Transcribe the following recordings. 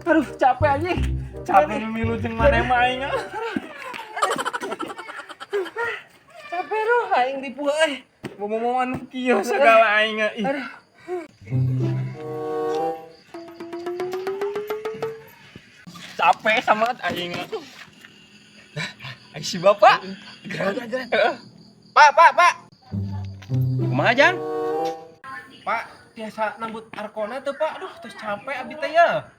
Aduh, capek anjing. Capek milu jeung maneh mah aing. Capek duh aing dipuh euy. Momoan kieu sagala aing ih. Aduh. Capek sama aing. Ai si bapak. Geran, geran. Pak, Pak, Pak. Kumaha Jang? Pak, tiasa nambut arkona tuh, Pak. Aduh, terus capek abi teh ya.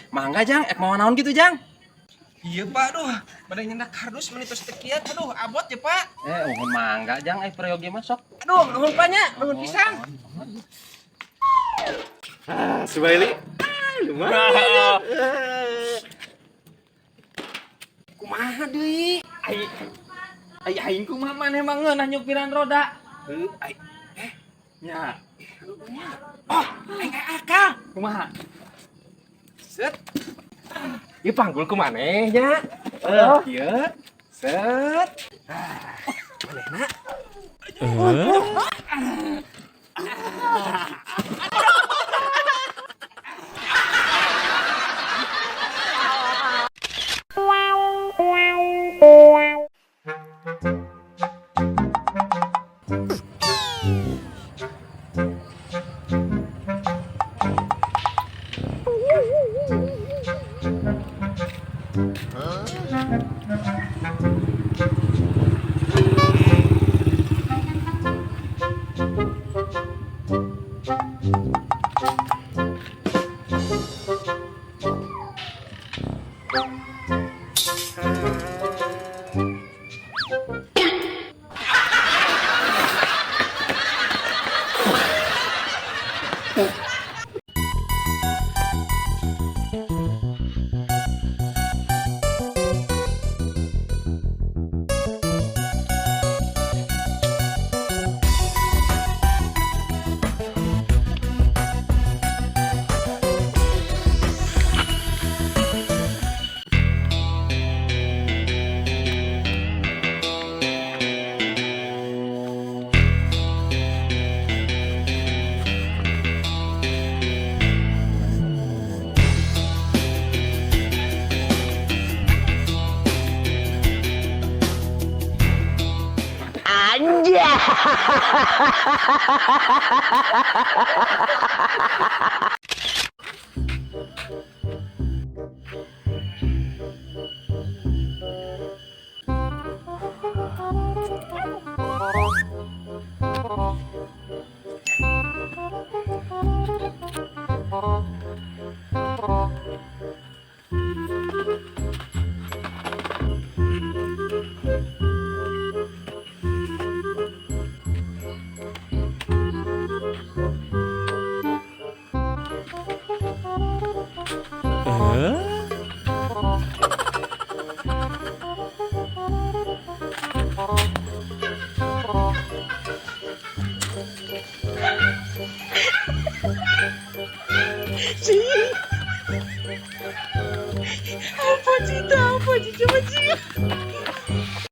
Mangga Jang, ek mau naon gitu Jang? Iya, Pak, aduh. Bade nyendak kardus meni tos teu kiat. Aduh, abot ya, Pak. Uhun mangga Jang, peryogi mah sok. Aduh, nuhun Pak nya, nuhun pisan. Ah, Subaili. Ah, lumayan. Kumaha deui? Ai ai aing kumaha maneh mah ngeunah nyupiran roda. Heuh, ai Nya, oh, aing aya akal. kumaha? Set. Ieu panggul ku maneh nya. Oh. Ieu. Set. Ah, manehna.